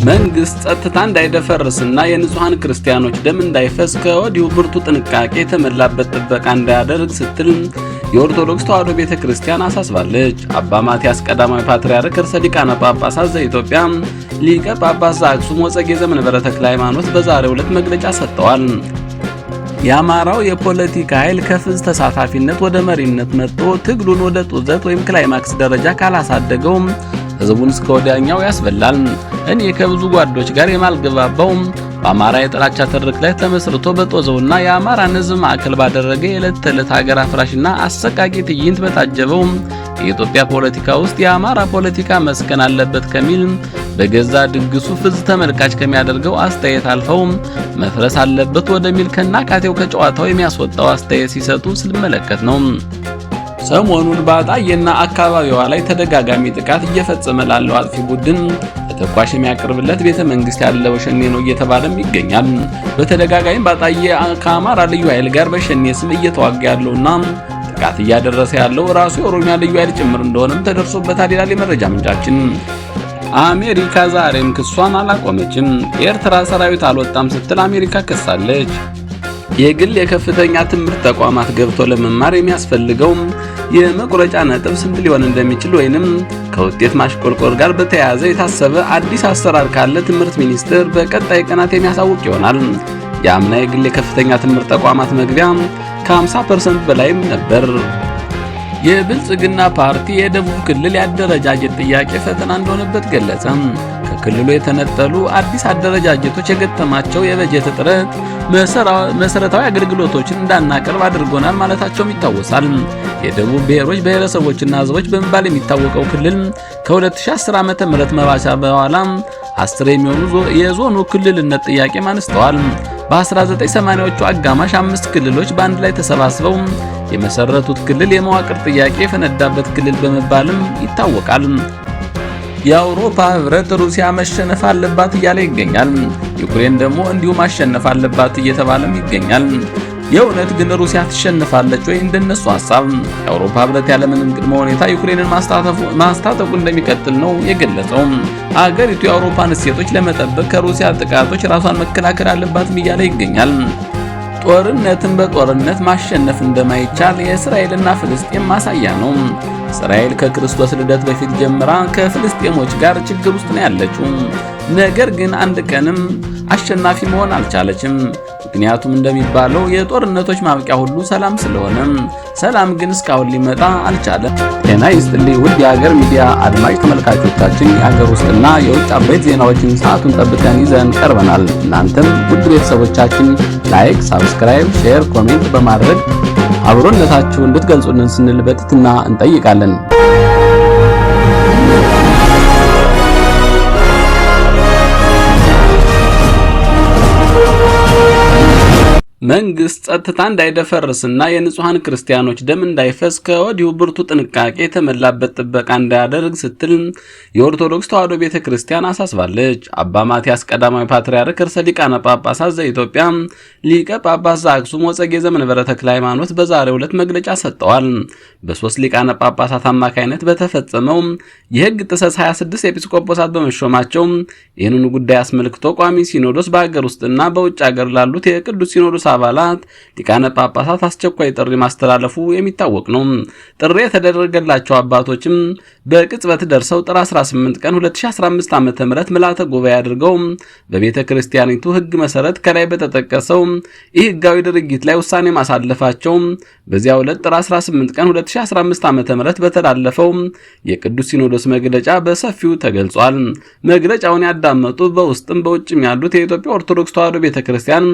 መንግስት ጸጥታ እንዳይደፈርስና የንጹሃን ክርስቲያኖች ደም እንዳይፈስ ከወዲሁ ብርቱ ጥንቃቄ የተሞላበት ጥበቃ እንዳያደርግ ስትል የኦርቶዶክስ ተዋሕዶ ቤተክርስቲያን አሳስባለች። አባ ማትያስ ቀዳማዊ ፓትርያርክ ርዕሰ ሊቃነ ጳጳሳት ዘኢትዮጵያ ሊቀ ጳጳስ ዘአክሱም ወዕጨጌ ዘመንበረ ተክለ ሃይማኖት በዛሬው ዕለት መግለጫ ሰጥተዋል። የአማራው የፖለቲካ ኃይል ከፍዝ ተሳታፊነት ወደ መሪነት መጥቶ ትግሉን ወደ ጡዘት ወይም climax ደረጃ ካላሳደገው ህዝቡን እስከ ወዲያኛው ያስበላል። እኔ ከብዙ ጓዶች ጋር የማልገባባው በአማራ የጥላቻ ትርክ ላይ ተመስርቶ በጦዘውና የአማራን ህዝብ ማዕከል ባደረገ የዕለት ተዕለት ሀገር አፍራሽና አሰቃቂ ትዕይንት በታጀበው የኢትዮጵያ ፖለቲካ ውስጥ የአማራ ፖለቲካ መስከን አለበት ከሚል በገዛ ድግሱ ፍዝ ተመልካች ከሚያደርገው አስተያየት አልፈው መፍረስ አለበት ወደሚል ከናካቴው ከጨዋታው የሚያስወጣው አስተያየት ሲሰጡ ስንመለከት ነው። ሰሞኑን በአጣዬና አካባቢዋ ላይ ተደጋጋሚ ጥቃት እየፈጸመ ላለው አጥፊ ቡድን ተተኳሽ የሚያቀርብለት ቤተ መንግስት ያለው ሸኔ ነው እየተባለም ይገኛል። በተደጋጋሚ በአጣዬ ከአማራ ልዩ ኃይል ጋር በሸኔ ስም እየተዋጋ ያለውና ጥቃት እያደረሰ ያለው ራሱ የኦሮሚያ ልዩ ኃይል ጭምር እንደሆነም ተደርሶበታል ይላል የመረጃ ምንጫችን። አሜሪካ ዛሬም ክሷን አላቆመችም። የኤርትራ ሰራዊት አልወጣም ስትል አሜሪካ ከሳለች። የግል የከፍተኛ ትምህርት ተቋማት ገብቶ ለመማር የሚያስፈልገው የመቁረጫ ነጥብ ስንት ሊሆን እንደሚችል ወይንም ከውጤት ማሽቆልቆል ጋር በተያያዘ የታሰበ አዲስ አሰራር ካለ ትምህርት ሚኒስቴር በቀጣይ ቀናት የሚያሳውቅ ይሆናል። የአምና የግል የከፍተኛ ትምህርት ተቋማት መግቢያ ከ50% በላይም ነበር። የብልጽግና ፓርቲ የደቡብ ክልል የአደረጃጀት ጥያቄ ፈተና እንደሆነበት ገለጸ። ከክልሉ የተነጠሉ አዲስ አደረጃጀቶች የገጠማቸው የበጀት እጥረት መሰረታዊ አገልግሎቶችን እንዳናቀርብ አድርጎናል ማለታቸውም ይታወሳል። የደቡብ ብሔሮች ብሔረሰቦችና ሕዝቦች በመባል የሚታወቀው ክልል ከ2010 ዓ.ም መባቻ በኋላ 10 የሚሆኑ የዞኑ ክልልነት ጥያቄም አንስተዋል። በ1980ዎቹ አጋማሽ 5 ክልሎች በአንድ ላይ ተሰባስበው የመሰረቱት ክልል የመዋቅር ጥያቄ የፈነዳበት ክልል በመባልም ይታወቃል። የአውሮፓ ህብረት ሩሲያ መሸነፍ አለባት እያለ ይገኛል። ዩክሬን ደግሞ እንዲሁ ማሸነፍ አለባት እየተባለም ይገኛል። የእውነት ግን ሩሲያ ትሸነፋለች ወይ? እንደነሱ ሐሳብ የአውሮፓ ህብረት ያለምንም ቅድመ ሁኔታ ዩክሬንን ማስታጠቁ እንደሚቀጥል ነው የገለጸው። አገሪቱ የአውሮፓን እሴቶች ለመጠበቅ ከሩሲያ ጥቃቶች ራሷን መከላከል አለባትም እያለ ይገኛል። ጦርነትን በጦርነት ማሸነፍ እንደማይቻል የእስራኤልና ፍልስጤም ማሳያ ነው። እስራኤል ከክርስቶስ ልደት በፊት ጀምራ ከፍልስጤሞች ጋር ችግር ውስጥ ነው ያለችው። ነገር ግን አንድ ቀንም አሸናፊ መሆን አልቻለችም። ምክንያቱም እንደሚባለው የጦርነቶች ማብቂያ ሁሉ ሰላም ስለሆነ፣ ሰላም ግን እስካሁን ሊመጣ አልቻለም። ጤና ይስጥልኝ ውድ የሀገር ሚዲያ አድማጭ ተመልካቾቻችን፣ የሀገር ውስጥና የውጭ አበይት ዜናዎችን ሰዓቱን ጠብቀን ይዘን ቀርበናል። እናንተም ውድ ቤተሰቦቻችን like፣ subscribe፣ share፣ comment በማድረግ አብሮነታችሁን እንድትገልጹልን ስንል በትህትና እንጠይቃለን። መንግስት ጸጥታ እንዳይደፈርስና የንጹሃን ክርስቲያኖች ደም እንዳይፈስ ከወዲሁ ብርቱ ጥንቃቄ የተሞላበት ጥበቃ እንዳያደርግ ስትል የኦርቶዶክስ ተዋሕዶ ቤተክርስቲያን አሳስባለች። አባ ማትያስ ቀዳማዊ ፓትርያርክ ርዕሰ ሊቃነ ጳጳሳት ዘኢትዮጵያ ሊቀ ጳጳስ ዘአክሱም ወዕጨጌ ዘመንበረ ተክለ ሃይማኖት በዛሬው ዕለት መግለጫ ሰጥተዋል። በሶስት ሊቃነ ጳጳሳት አማካይነት በተፈጸመው የሕግ ጥሰት 26 ኤጲስቆጶሳት በመሾማቸው ይህንኑ ጉዳይ አስመልክቶ ቋሚ ሲኖዶስ በአገር ውስጥና በውጭ አገር ላሉት የቅዱስ ሲኖዶስ አባላት ሊቃነ ጳጳሳት አስቸኳይ ጥሪ ማስተላለፉ የሚታወቅ ነው። ጥሪ የተደረገላቸው አባቶችም በቅጽበት ደርሰው ጥር 18 ቀን 2015 ዓ.ም ምልዓተ ጉባኤ አድርገው በቤተ ክርስቲያኒቱ ሕግ መሰረት ከላይ በተጠቀሰው ይህ ሕጋዊ ድርጊት ላይ ውሳኔ ማሳለፋቸው በዚያው ዕለት ጥር 18 ቀን 2015 ዓ.ም በተላለፈው የቅዱስ ሲኖዶስ መግለጫ በሰፊው ተገልጿል። መግለጫውን ያዳመጡ በውስጥም በውጭም ያሉት የኢትዮጵያ ኦርቶዶክስ ተዋሕዶ ቤተክርስቲያን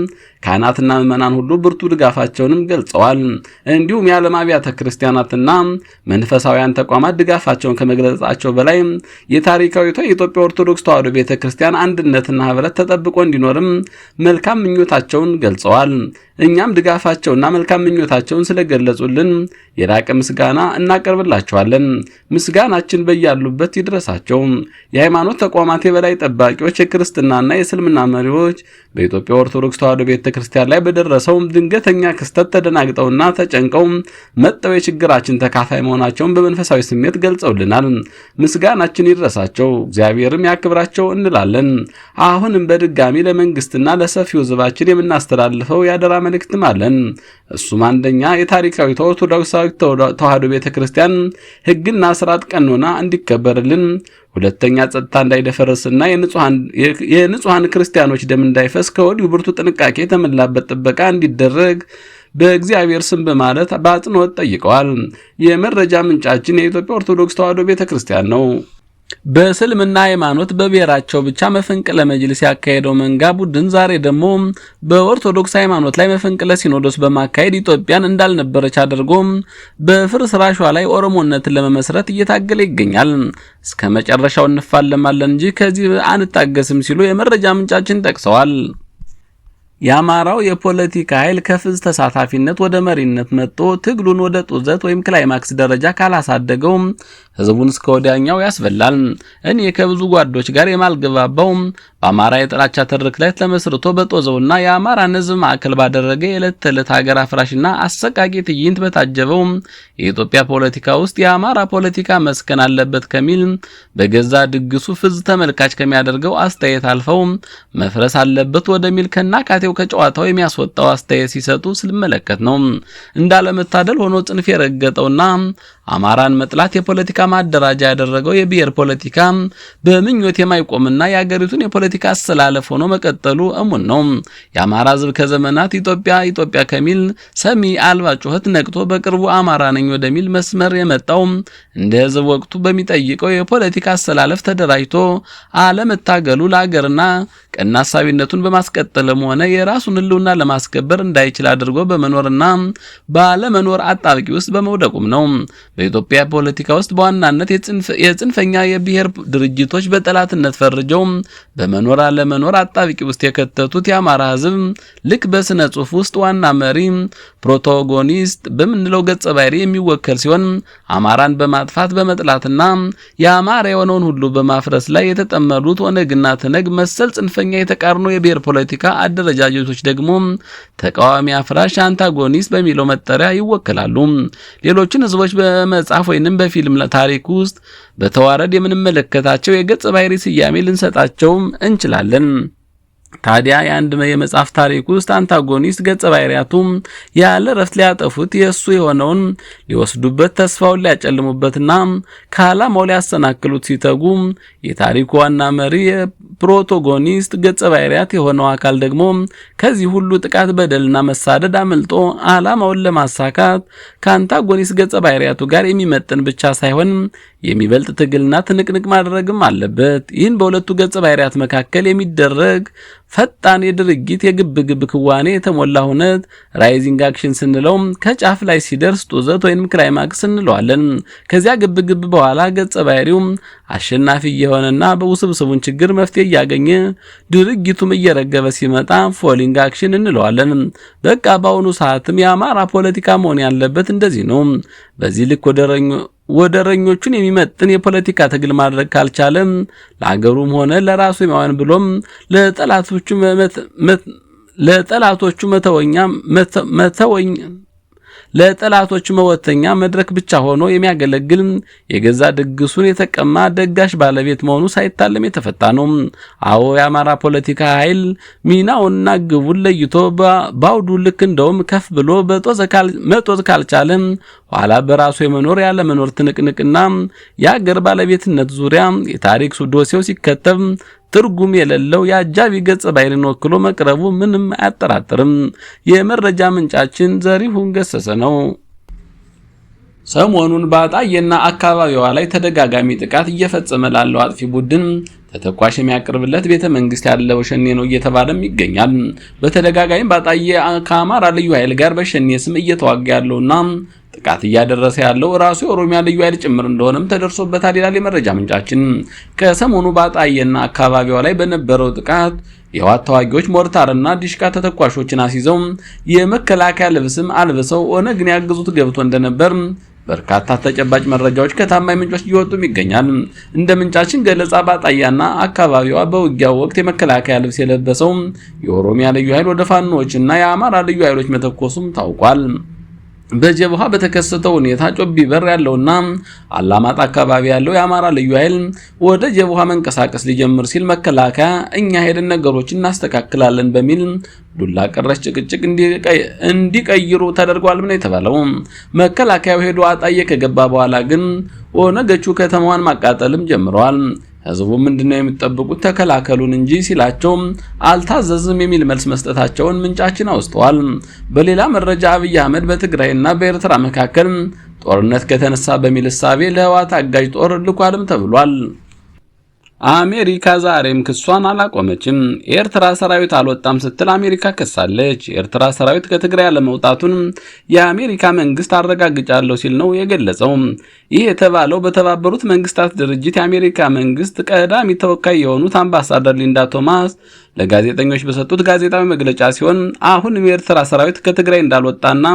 ካህናትና ምዕመናን ሁሉ ብርቱ ድጋፋቸውንም ገልጸዋል። እንዲሁም የዓለም አብያተ ክርስቲያናትና መንፈሳውያን ተቋማት ድጋፋቸውን ከመግለጻቸው በላይ የታሪካዊቷ የኢትዮጵያ ኦርቶዶክስ ተዋሕዶ ቤተክርስቲያን አንድነትና ሕብረት ተጠብቆ እንዲኖርም መልካም ምኞታቸውን ገልጸዋል። እኛም ድጋፋቸውና መልካም ምኞታቸውን ስለገለጹልን የላቀ ምስጋና እናቀርብላቸዋለን። ምስጋናችን በያሉበት ይድረሳቸው። የሃይማኖት ተቋማት የበላይ ጠባቂዎች፣ የክርስትናና የእስልምና መሪዎች በኢትዮጵያ ኦርቶዶክስ ተዋሕዶ ቤተክርስቲያን ላይ በደረሰው ድንገተኛ ክስተት ተደናግጠውና ተጨንቀው መጠው የችግራችን ተካፋይ መሆናቸውን በመንፈሳዊ ስሜት ገልጸውልናል። ምስጋናችን ይድረሳቸው፣ እግዚአብሔርም ያክብራቸው እንላለን። አሁንም በድጋሚ ለመንግስትና ለሰፊው ሕዝባችን የምናስተላልፈው የአደራ መልእክትም አለን። እሱም አንደኛ፣ የታሪካዊቷ ኦርቶዶክሳዊት ተዋሕዶ ቤተክርስቲያን ሕግና ስርዓት ቀኖና እንዲከበርልን፣ ሁለተኛ፣ ጸጥታ እንዳይደፈርስና የንጹሐን ክርስቲያኖች ደም እንዳይፈስ ከወዲሁ ብርቱ ጥንቃቄ የተሞላበት ጥበቃ እንዲደረግ በእግዚአብሔር ስም በማለት በአጽንኦት ጠይቀዋል። የመረጃ ምንጫችን የኢትዮጵያ ኦርቶዶክስ ተዋሕዶ ቤተክርስቲያን ነው። በእስልምና ሃይማኖት በብሔራቸው ብቻ መፈንቅለ መጅልስ ያካሄደው መንጋ ቡድን ዛሬ ደግሞ በኦርቶዶክስ ሃይማኖት ላይ መፈንቅለ ሲኖዶስ በማካሄድ ኢትዮጵያን እንዳልነበረች አድርጎ በፍርስራሿ ላይ ኦሮሞነትን ለመመስረት እየታገለ ይገኛል። እስከ መጨረሻው እንፋለማለን እንጂ ከዚህ አንታገስም ሲሉ የመረጃ ምንጫችን ጠቅሰዋል። የአማራው የፖለቲካ ኃይል ከፍዝ ተሳታፊነት ወደ መሪነት መጥቶ ትግሉን ወደ ጡዘት ወይም climax ደረጃ ካላሳደገው ህዝቡን እስከ ወዲያኛው ያስበላል። እኔ ከብዙ ጓዶች ጋር የማልግባባው በአማራ የጥላቻ ትርክ ላይ ተመስርቶ በጦዘውና የአማራን ህዝብ ማዕከል ባደረገ የዕለት ተዕለት ሀገር አፍራሽና አሰቃቂ ትዕይንት በታጀበው የኢትዮጵያ ፖለቲካ ውስጥ የአማራ ፖለቲካ መስከን አለበት ከሚል በገዛ ድግሱ ፍዝ ተመልካች ከሚያደርገው አስተያየት አልፈው መፍረስ አለበት ወደሚል ከናካቴው ከጨዋታው የሚያስወጣው አስተያየት ሲሰጡ ስልመለከት ነው። እንዳለመታደል ሆኖ ጽንፍ የረገጠውና አማራን መጥላት የፖለቲካ ማደራጃ ያደረገው የብሔር ፖለቲካ በምኞት የማይቆምና የአገሪቱን የፖለቲካ አሰላለፍ ሆኖ መቀጠሉ እሙን ነው። የአማራ ሕዝብ ከዘመናት ኢትዮጵያ ኢትዮጵያ ከሚል ሰሚ አልባ ጩኸት ነቅቶ በቅርቡ አማራ ነኝ ወደሚል መስመር የመጣው እንደ ሕዝብ ወቅቱ በሚጠይቀው የፖለቲካ አሰላለፍ ተደራጅቶ አለመታገሉ ለአገርና ቀና አሳቢነቱን በማስቀጠልም ሆነ የራሱን ሕልውና ለማስከበር እንዳይችል አድርጎ በመኖርና ባለመኖር አጣብቂ ውስጥ በመውደቁም ነው። በኢትዮጵያ ፖለቲካ ውስጥ በዋናነት የጽንፈኛ የብሔር ድርጅቶች በጠላትነት ፈርጀው በመኖር አለመኖር አጣብቂ ውስጥ የከተቱት የአማራ ሕዝብ ልክ በስነ ጽሑፍ ውስጥ ዋና መሪ protagonist በምንለው ገጸ ባህሪ የሚወከል ሲሆን አማራን በማጥፋት በመጥላትና የአማራ የሆነውን ሁሉ በማፍረስ ላይ የተጠመዱት ኦነግና ትነግ መሰል ጽንፈኛ የተቃርኖ የብሔር ፖለቲካ አደረጃጀቶች ደግሞ ተቃዋሚ አፍራሽ antagonist በሚለው መጠሪያ ይወከላሉ። ሌሎችን ህዝቦች በመጽሐፍ ወይንም በፊልም ታሪክ ውስጥ በተዋረድ የምንመለከታቸው የገጸ ባህሪ ስያሜ ልንሰጣቸው እንችላለን። ታዲያ የአንድ የመጽሐፍ ታሪክ ውስጥ antagonist ገጸ ባህሪያቱ ያለ ረፍት ሊያጠፉት፣ የእሱ የሆነውን ሊወስዱበት፣ ተስፋውን ሊያጨልሙበትና ከዓላማው ሊያሰናክሉት ሲተጉ የታሪኩ ዋና መሪ የ protagonist ገጸ ባህሪያት የሆነው አካል ደግሞ ከዚህ ሁሉ ጥቃት፣ በደልና መሳደድ አምልጦ ዓላማውን ለማሳካት ከ antagonist ገጸ ባህሪያቱ ጋር የሚመጥን ብቻ ሳይሆን የሚበልጥ ትግልና ትንቅንቅ ማድረግም አለበት። ይህን በሁለቱ ገጸ ባህሪያት መካከል የሚደረግ ፈጣን የድርጊት የግብግብ ክዋኔ የተሞላ ሁነት rising action ስንለው ከጫፍ ላይ ሲደርስ ጡዘት ወይንም climax እንለዋለን። ከዚያ ግብግብ በኋላ ገጸ ባህሪው አሸናፊ እየሆነና በውስብስቡን ችግር መፍትሄ እያገኘ ድርጊቱም እየረገበ ሲመጣ falling action እንለዋለን። በቃ በአሁኑ ሰዓትም የአማራ ፖለቲካ መሆን ያለበት እንደዚህ ነው። በዚህ ልክ ወደረኞቹን የሚመጥን የፖለቲካ ትግል ማድረግ ካልቻለም ለአገሩም ሆነ ለራሱ የማይሆን ብሎም ለጠላቶቹ መተወኛ መተወኛ ለጠላቶቹ መወተኛ መድረክ ብቻ ሆኖ የሚያገለግል የገዛ ድግሱን የተቀማ ደጋሽ ባለቤት መሆኑ ሳይታለም የተፈታ ነው። አዎ፣ የአማራ ፖለቲካ ኃይል ሚናውንና ግቡን ለይቶ ባውዱ ልክ እንደውም ከፍ ብሎ መጦዝ ካልቻለ ኋላ በራሱ የመኖር ያለመኖር ትንቅንቅና የአገር ባለቤትነት ዙሪያ የታሪክ ዶሴው ሲከተብ ትርጉም የሌለው የአጃቢ ገጸ ባህሪን ወክሎ መቅረቡ ምንም አያጠራጥርም። የመረጃ ምንጫችን ዘሪሁን ገሰሰ ነው። ሰሞኑን በአጣዬና አካባቢዋ ላይ ተደጋጋሚ ጥቃት እየፈጸመ ላለው አጥፊ ቡድን ተተኳሽ የሚያቀርብለት ቤተ መንግስት ያለው ሸኔ ነው እየተባለም ይገኛል። በተደጋጋሚ በአጣዬ ከአማራ ልዩ ኃይል ጋር በሸኔ ስም እየተዋጋ ያለውና ጥቃት እያደረሰ ያለው ራሱ የኦሮሚያ ልዩ ኃይል ጭምር እንደሆነም ተደርሶበታል ይላል የመረጃ ምንጫችን። ከሰሞኑ ባጣየና አካባቢዋ ላይ በነበረው ጥቃት የህወሓት ተዋጊዎች ሞርታርና ዲሽቃ ተተኳሾችን አስይዘው የመከላከያ ልብስም አልብሰው ኦነግን ያግዙት ገብቶ እንደነበር በርካታ ተጨባጭ መረጃዎች ከታማኝ ምንጮች እየወጡም ይገኛል። እንደ ምንጫችን ገለጻ ባጣያና አካባቢዋ በውጊያው ወቅት የመከላከያ ልብስ የለበሰው የኦሮሚያ ልዩ ኃይል ወደ ፋኖዎችና የአማራ ልዩ ኃይሎች መተኮሱም ታውቋል። በጀብሃ በተከሰተው ሁኔታ ጮቢ በር ያለውና አላማጣ አካባቢ ያለው የአማራ ልዩ ኃይል ወደ ጀብሃ መንቀሳቀስ ሊጀምር ሲል መከላከያ እኛ ሄደን ነገሮችን እናስተካክላለን በሚል ዱላ ቀረሽ ጭቅጭቅ እንዲቀይሩ ተደርጓል ነው የተባለው። መከላከያው ሄዶ አጣዬ ከገባ በኋላ ግን ኦነጎቹ ከተማዋን ማቃጠልም ጀምረዋል። ህዝቡ ምንድነው የምትጠብቁት? ተከላከሉን እንጂ ሲላቸው አልታዘዝም የሚል መልስ መስጠታቸውን ምንጫችን አውስተዋል። በሌላ መረጃ አብይ አህመድ በትግራይና በኤርትራ መካከል ጦርነት ከተነሳ በሚል እሳቤ ለህወሓት አጋዥ ጦር ልኳልም ተብሏል። አሜሪካ ዛሬም ክሷን አላቆመችም። የኤርትራ ሰራዊት አልወጣም ስትል አሜሪካ ከሳለች። የኤርትራ ሰራዊት ከትግራይ አለመውጣቱን የአሜሪካ መንግስት አረጋግጫለሁ ሲል ነው የገለጸው። ይህ የተባለው በተባበሩት መንግስታት ድርጅት የአሜሪካ መንግስት ቀዳሚ ተወካይ የሆኑት አምባሳደር ሊንዳ ቶማስ ለጋዜጠኞች በሰጡት ጋዜጣዊ መግለጫ ሲሆን አሁንም የኤርትራ ሰራዊት ከትግራይ እንዳልወጣና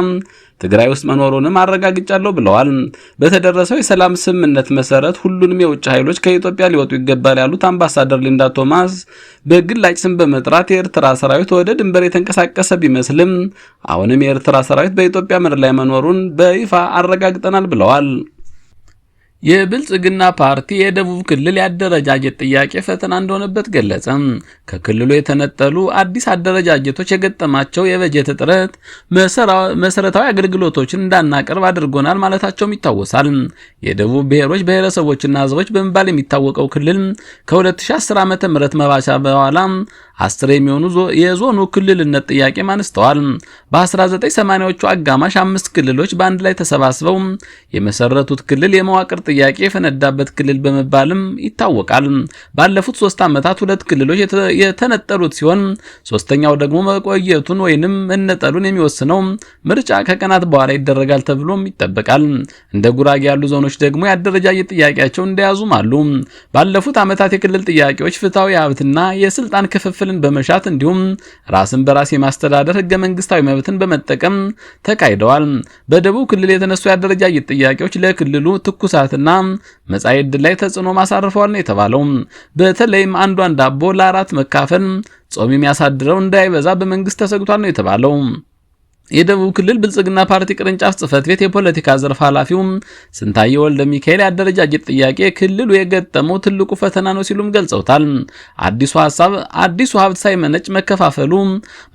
ትግራይ ውስጥ መኖሩንም አረጋግጫለሁ ብለዋል። በተደረሰው የሰላም ስምምነት መሰረት ሁሉንም የውጭ ኃይሎች ከኢትዮጵያ ሊወጡ ይገባል ያሉት አምባሳደር ሊንዳ ቶማስ በግላጭ ስም በመጥራት የኤርትራ ሰራዊት ወደ ድንበር የተንቀሳቀሰ ቢመስልም አሁንም የኤርትራ ሰራዊት በኢትዮጵያ ምድር ላይ መኖሩን በይፋ አረጋግጠናል ብለዋል። የብልጽግና ፓርቲ የደቡብ ክልል የአደረጃጀት ጥያቄ ፈተና እንደሆነበት ገለጸ። ከክልሉ የተነጠሉ አዲስ አደረጃጀቶች የገጠማቸው የበጀት እጥረት መሰረታዊ አገልግሎቶችን እንዳናቀርብ አድርጎናል ማለታቸውም ይታወሳል። የደቡብ ብሔሮች ብሔረሰቦችና ሕዝቦች በመባል የሚታወቀው ክልል ከ2010 ዓ.ም መባቻ በኋላ 10 የሚሆኑ የዞኑ ክልልነት ጥያቄም አንስተዋል። በ1980ዎቹ አጋማሽ 5 ክልሎች በአንድ ላይ ተሰባስበው የመሰረቱት ክልል የመዋቅር ጥያቄ የፈነዳበት ክልል በመባልም ይታወቃል። ባለፉት 3 ዓመታት 2 ክልሎች የተነጠሉት ሲሆን ሶስተኛው ደግሞ መቆየቱን ወይንም መነጠሉን የሚወስነው ምርጫ ከቀናት በኋላ ይደረጋል ተብሎም ይጠበቃል። እንደ ጉራጌ ያሉ ዞኖች ደግሞ የአደረጃጀት ጥያቄያቸው እንደያዙም አሉ። ባለፉት ዓመታት የክልል ጥያቄዎች ፍትሃዊ ሀብትና የስልጣን ክፍፍልን በመሻት እንዲሁም ራስን በራስ የማስተዳደር ህገ መንግስታዊ መብትን በመጠቀም ተካሂደዋል። በደቡብ ክልል የተነሱ የአደረጃጀት ጥያቄዎች ለክልሉ ትኩሳትና መጻኢ ዕድል ላይ ተጽዕኖ ማሳርፈዋል ነው የተባለው። በተለይም አንዷን ዳቦ ለአራት መካፈል ጾም የሚያሳድረው እንዳይበዛ በመንግስት ተሰግቷል ነው የተባለው። የደቡብ ክልል ብልጽግና ፓርቲ ቅርንጫፍ ጽህፈት ቤት የፖለቲካ ዘርፍ ኃላፊው ስንታየሁ ወልደ ሚካኤል የአደረጃጀት ጥያቄ ክልሉ የገጠመው ትልቁ ፈተና ነው ሲሉም ገልጸውታል። አዲሱ ሐሳብ አዲሱ ሀብት ሳይመነጭ መከፋፈሉ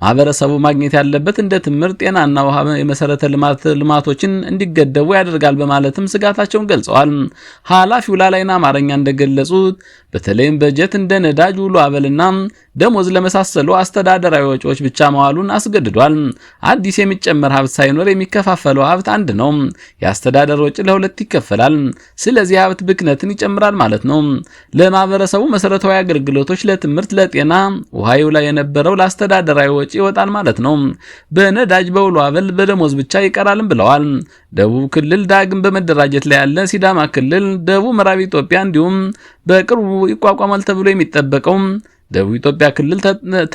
ማህበረሰቡ ማግኘት ያለበት እንደ ትምህርት፣ ጤናና ውሃ የመሰረተ ልማቶችን እንዲገደቡ ያደርጋል በማለትም ስጋታቸውን ገልጸዋል። ኃላፊው ላላይና አማርኛ እንደገለጹት በተለይም በጀት እንደ ነዳጅ፣ ውሎ አበልና ደሞዝ ለመሳሰሉ አስተዳደራዊ ወጪዎች ብቻ መዋሉን አስገድዷል። አዲስ የሚጨመር ሀብት ሳይኖር የሚከፋፈለው ሀብት አንድ ነው። የአስተዳደር ወጪ ለሁለት ይከፈላል። ስለዚህ ሀብት ብክነትን ይጨምራል ማለት ነው። ለማህበረሰቡ መሰረታዊ አገልግሎቶች፣ ለትምህርት፣ ለጤና ውሃ ላይ የነበረው ለአስተዳደራዊ ወጪ ይወጣል ማለት ነው። በነዳጅ፣ በውሎ አበል፣ በደሞዝ ብቻ ይቀራልም ብለዋል። ደቡብ ክልል ዳግም በመደራጀት ላይ ያለ ሲዳማ ክልል፣ ደቡብ ምዕራብ ኢትዮጵያ እንዲሁም በቅርቡ ይቋቋማል ተብሎ የሚጠበቀው ደቡብ ኢትዮጵያ ክልል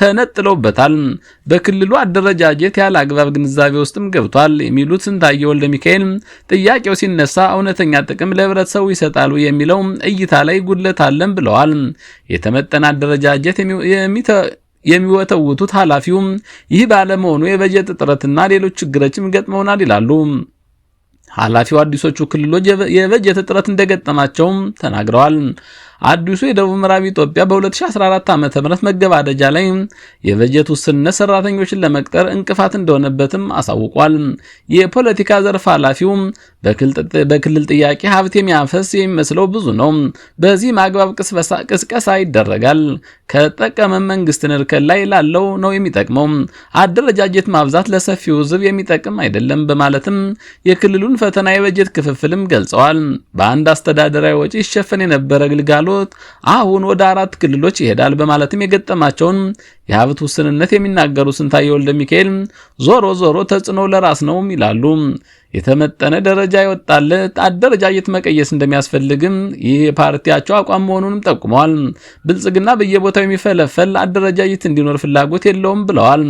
ተነጥለውበታል። በክልሉ አደረጃጀት ያለ አግባብ ግንዛቤ ውስጥም ገብቷል የሚሉት ስንታየሁ ወልደ ሚካኤል ጥያቄው ሲነሳ እውነተኛ ጥቅም ለህብረተሰቡ ይሰጣሉ የሚለው እይታ ላይ ጉድለት አለን ብለዋል። የተመጠነ አደረጃጀት የሚወተውቱት ኃላፊው ይህ ባለመሆኑ የበጀት እጥረትና ሌሎች ችግሮችም ገጥመውናል ይላሉ። ኃላፊው አዲሶቹ ክልሎች የበጀት እጥረት እንደገጠማቸው ተናግረዋል። አዲሱ የደቡብ ምዕራብ ኢትዮጵያ በ2014 ዓ.ም መገባደጃ ላይ የበጀት ውስንነት ሰራተኞችን ለመቅጠር እንቅፋት እንደሆነበትም አሳውቋል። የፖለቲካ ዘርፍ ኃላፊው በክልል ጥያቄ ሀብት የሚያፈስ የሚመስለው ብዙ ነው። በዚህ አግባብ ቅስቀሳ ይደረጋል። ከጠቀመ መንግስትን እርከን ላይ ላለው ነው የሚጠቅመው። አደረጃጀት ማብዛት ለሰፊው ሕዝብ የሚጠቅም አይደለም በማለትም የክልሉን ፈተና የበጀት ክፍፍልም ገልጸዋል። በአንድ አስተዳደራዊ ወጪ ይሸፈን የነበረ ግልጋሎት አሁን ወደ 4 ክልሎች ይሄዳል በማለትም የገጠማቸውን የሀብት ውስንነት የሚናገሩ ስንታየሁ ወልደ ሚካኤል ዞሮ ዞሮ ተጽዕኖ ለራስ ነው ይላሉ። የተመጠነ ደረጃ የወጣለት አደረጃጀት መቀየስ እንደሚያስፈልግም ይህ የፓርቲያቸው አቋም መሆኑንም ጠቁመዋል። ብልጽግና በየቦታው የሚፈለፈል አደረጃጀት እንዲኖር ፍላጎት የለውም ብለዋል።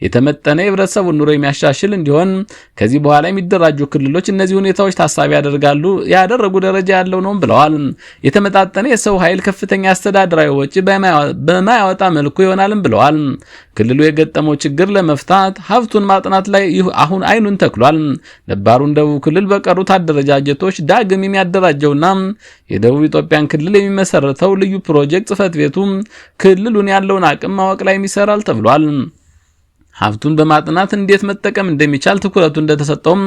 የተመጠነ የህብረተሰቡን ኑሮ የሚያሻሽል እንዲሆን ከዚህ በኋላ የሚደራጁ ክልሎች እነዚህ ሁኔታዎች ታሳቢ ያደረጉ ደረጃ ያለው ነው ብለዋል። የተመጣጠነ የሰው ኃይል ከፍተኛ አስተዳደራዊ ወጪ በማያወጣ መልኩ ይሆናልም ብለዋል። ክልሉ የገጠመው ችግር ለመፍታት ሀብቱን ማጥናት ላይ አሁን አይኑን ተክሏል። ነባሩን ደቡብ ክልል በቀሩት አደረጃጀቶች ዳግም የሚያደራጀውና የደቡብ ኢትዮጵያን ክልል የሚመሰረተው ልዩ ፕሮጀክት ጽህፈት ቤቱ ክልሉን ያለውን አቅም ማወቅ ላይ ይሰራል ተብሏል። ሀብቱን በማጥናት እንዴት መጠቀም እንደሚቻል ትኩረቱ እንደተሰጠውም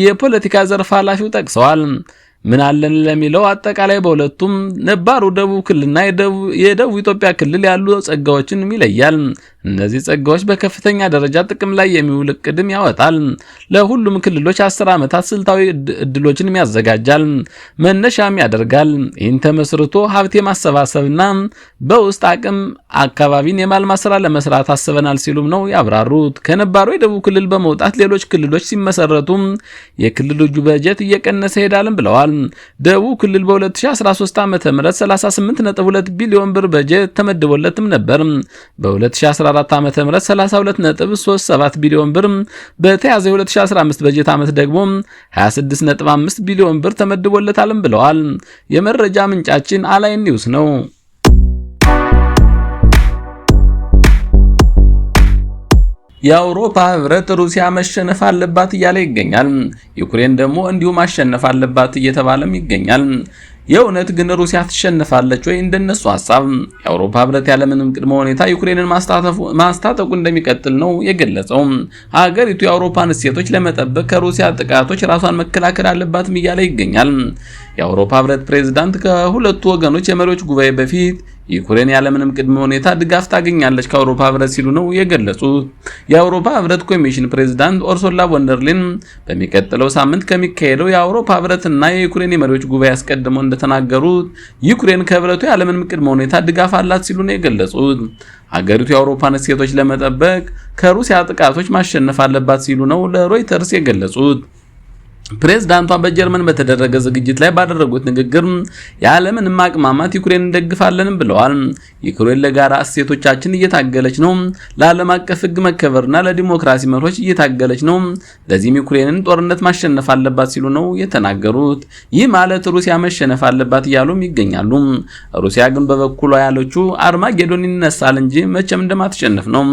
የፖለቲካ ዘርፍ ኃላፊው ጠቅሰዋል። ምን አለን ለሚለው አጠቃላይ በሁለቱም ነባሩ ደቡብ ክልልና የደቡብ ኢትዮጵያ ክልል ያሉ ጸጋዎችን ይለያል። እነዚህ ጸጋዎች በከፍተኛ ደረጃ ጥቅም ላይ የሚውል እቅድም ያወጣል። ለሁሉም ክልሎች 10 ዓመታት ስልታዊ እድሎችን ያዘጋጃል፣ መነሻም ያደርጋል። ይህን ተመስርቶ ሀብት የማሰባሰብና በውስጥ አቅም አካባቢን የማልማት ስራ ለመስራት አስበናል ሲሉም ነው ያብራሩት። ከነባሩ የደቡብ ክልል በመውጣት ሌሎች ክልሎች ሲመሰረቱ የክልሉ በጀት እየቀነሰ ይሄዳልም ብለዋል። ደቡብ ክልል በ2013 ዓ.ም 38.2 ቢሊዮን ብር በጀት ተመድቦለትም ነበር። በ2014 ዓ.ም 32.37 ቢሊዮን ብር፣ በተያዘ 2015 በጀት ዓመት ደግሞ 26.5 ቢሊዮን ብር ተመድቦለታልም ብለዋል። የመረጃ ምንጫችን አላይን ኒውስ ነው። የአውሮፓ ህብረት ሩሲያ መሸነፍ አለባት እያለ ይገኛል። ዩክሬን ደግሞ እንዲሁ ማሸነፍ አለባት እየተባለም ይገኛል። የእውነት ግን ሩሲያ ትሸነፋለች ወይ? እንደነሱ ሐሳብ የአውሮፓ ህብረት ያለምንም ቅድመ ሁኔታ ዩክሬንን ማስታጠቁ እንደሚቀጥል ነው የገለጸው። ሀገሪቱ የአውሮፓን እሴቶች ለመጠበቅ ከሩሲያ ጥቃቶች ራሷን መከላከል አለባትም እያለ ይገኛል። የአውሮፓ ህብረት ፕሬዝዳንት ከሁለቱ ወገኖች የመሪዎች ጉባኤ በፊት ዩክሬን ያለምንም ቅድመ ሁኔታ ድጋፍ ታገኛለች ከአውሮፓ ህብረት ሲሉ ነው የገለጹት። የአውሮፓ ህብረት ኮሚሽን ፕሬዝዳንት ኦርሶላ ቮንደርሊን በሚቀጥለው ሳምንት ከሚካሄደው የአውሮፓ ህብረትና የዩክሬን የመሪዎች ጉባኤ አስቀድመው እንደተናገሩት ዩክሬን ከህብረቱ ያለምንም ቅድመ ሁኔታ ድጋፍ አላት ሲሉ ነው የገለጹት። ሀገሪቱ የአውሮፓን እሴቶች ለመጠበቅ ከሩሲያ ጥቃቶች ማሸነፍ አለባት ሲሉ ነው ለሮይተርስ የገለጹት። ፕሬዝዳንቷ በጀርመን በተደረገ ዝግጅት ላይ ባደረጉት ንግግር ያለምንም ማቅማማት ዩክሬን እንደግፋለን ብለዋል። ዩክሬን ለጋራ እሴቶቻችን እየታገለች ነው፣ ለዓለም አቀፍ ሕግ መከበርና ለዲሞክራሲ መርሆች እየታገለች ነው። ለዚህም ዩክሬንን ጦርነት ማሸነፍ አለባት ሲሉ ነው የተናገሩት። ይህ ማለት ሩሲያ መሸነፍ አለባት እያሉም ይገኛሉ። ሩሲያ ግን በበኩሏ ያለችው አርማጌዶን ይነሳል እንጂ መቼም እንደማትሸነፍ ነው።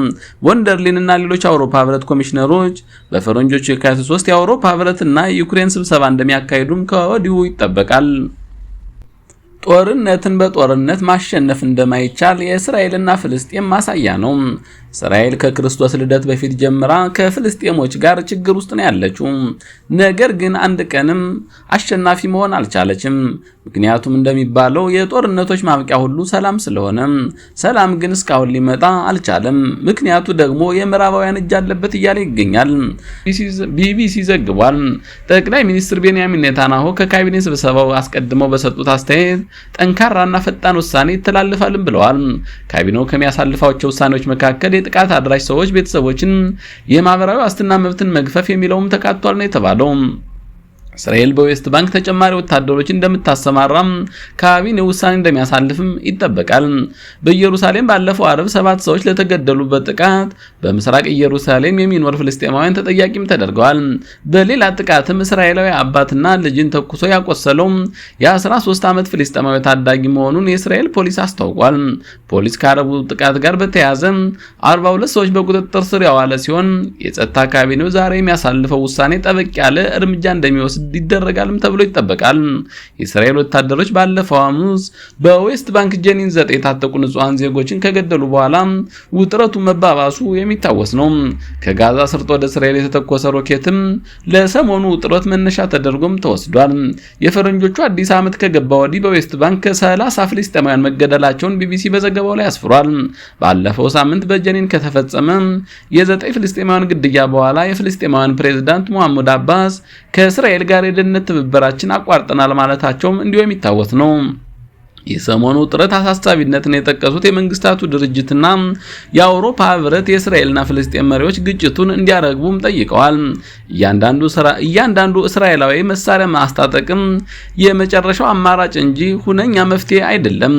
ቮንደርሊን እና ሌሎች አውሮፓ ህብረት ኮሚሽነሮች በፈረንጆቹ የካቲት 3 የአውሮፓ ህብረትና የዩክሬን ስብሰባ እንደሚያካሂዱም ከወዲሁ ይጠበቃል። ጦርነትን በጦርነት ማሸነፍ እንደማይቻል የእስራኤልና ፍልስጤም ማሳያ ነው። እስራኤል ከክርስቶስ ልደት በፊት ጀምራ ከፍልስጤሞች ጋር ችግር ውስጥ ነው ያለችው። ነገር ግን አንድ ቀንም አሸናፊ መሆን አልቻለችም። ምክንያቱም እንደሚባለው የጦርነቶች ማብቂያ ሁሉ ሰላም ስለሆነ፣ ሰላም ግን እስካሁን ሊመጣ አልቻለም። ምክንያቱ ደግሞ የምዕራባውያን እጅ አለበት እያለ ይገኛል። ቢቢሲ ዘግቧል። ጠቅላይ ሚኒስትር ቤንያሚን ኔታንያሁ ከካቢኔ ስብሰባው አስቀድመው በሰጡት አስተያየት ጠንካራና ፈጣን ውሳኔ ይተላለፋልም ብለዋል። ካቢኔው ከሚያሳልፋቸው ውሳኔዎች መካከል የጥቃት አድራሽ ሰዎች ቤተሰቦችን የማህበራዊ ዋስትና መብትን መግፈፍ የሚለውም ተካቷል ነው የተባለው። እስራኤል በዌስት ባንክ ተጨማሪ ወታደሮች እንደምታሰማራም ካቢኔው ውሳኔ እንደሚያሳልፍም ይጠበቃል። በኢየሩሳሌም ባለፈው አርብ 7 ሰዎች ለተገደሉበት ጥቃት በምስራቅ ኢየሩሳሌም የሚኖር ፍልስጤማውያን ተጠያቂም ተደርገዋል። በሌላ ጥቃትም እስራኤላዊ አባትና ልጅን ተኩሶ ያቆሰለው የ13 ዓመት ፍልስጤማዊ ታዳጊ መሆኑን የእስራኤል ፖሊስ አስታውቋል። ፖሊስ ከአረቡ ጥቃት ጋር በተያያዘ 42 ሰዎች በቁጥጥር ስር ያዋለ ሲሆን የጸጥታ ካቢኔው ዛሬ የሚያሳልፈው ውሳኔ ጠበቅ ያለ እርምጃ እንደሚወስድ ይደረጋልም ተብሎ ይጠበቃል። የእስራኤል ወታደሮች ባለፈው ሐሙስ በዌስት ባንክ ጀኒን 9 የታጠቁ ንጹሃን ዜጎችን ከገደሉ በኋላ ውጥረቱ መባባሱ የሚታወስ ነው። ከጋዛ ሰርጥ ወደ እስራኤል የተተኮሰ ሮኬትም ለሰሞኑ ውጥረት መነሻ ተደርጎም ተወስዷል። የፈረንጆቹ አዲስ ዓመት ከገባ ወዲህ በዌስት ባንክ ከ30 ፍልስጤማውያን መገደላቸውን ቢቢሲ በዘገባው ላይ አስፍሯል። ባለፈው ሳምንት በጀኒን ከተፈጸመ የ9 ፍልስጤማውያን ግድያ በኋላ የፍልስጤማውያን ፕሬዝዳንት ሙሐመድ አባስ ከእስራኤል ጋር የደህንነት ትብብራችን አቋርጠናል ማለታቸውም እንዲሁ የሚታወስ ነው። የሰሞኑ ውጥረት አሳሳቢነትን የጠቀሱት የመንግስታቱ ድርጅትና የአውሮፓ ህብረት የእስራኤልና ፍልስጤም መሪዎች ግጭቱን እንዲያረግቡም ጠይቀዋል። እያንዳንዱ እስራኤላዊ መሳሪያ ማስታጠቅም የመጨረሻው አማራጭ እንጂ ሁነኛ መፍትሄ አይደለም።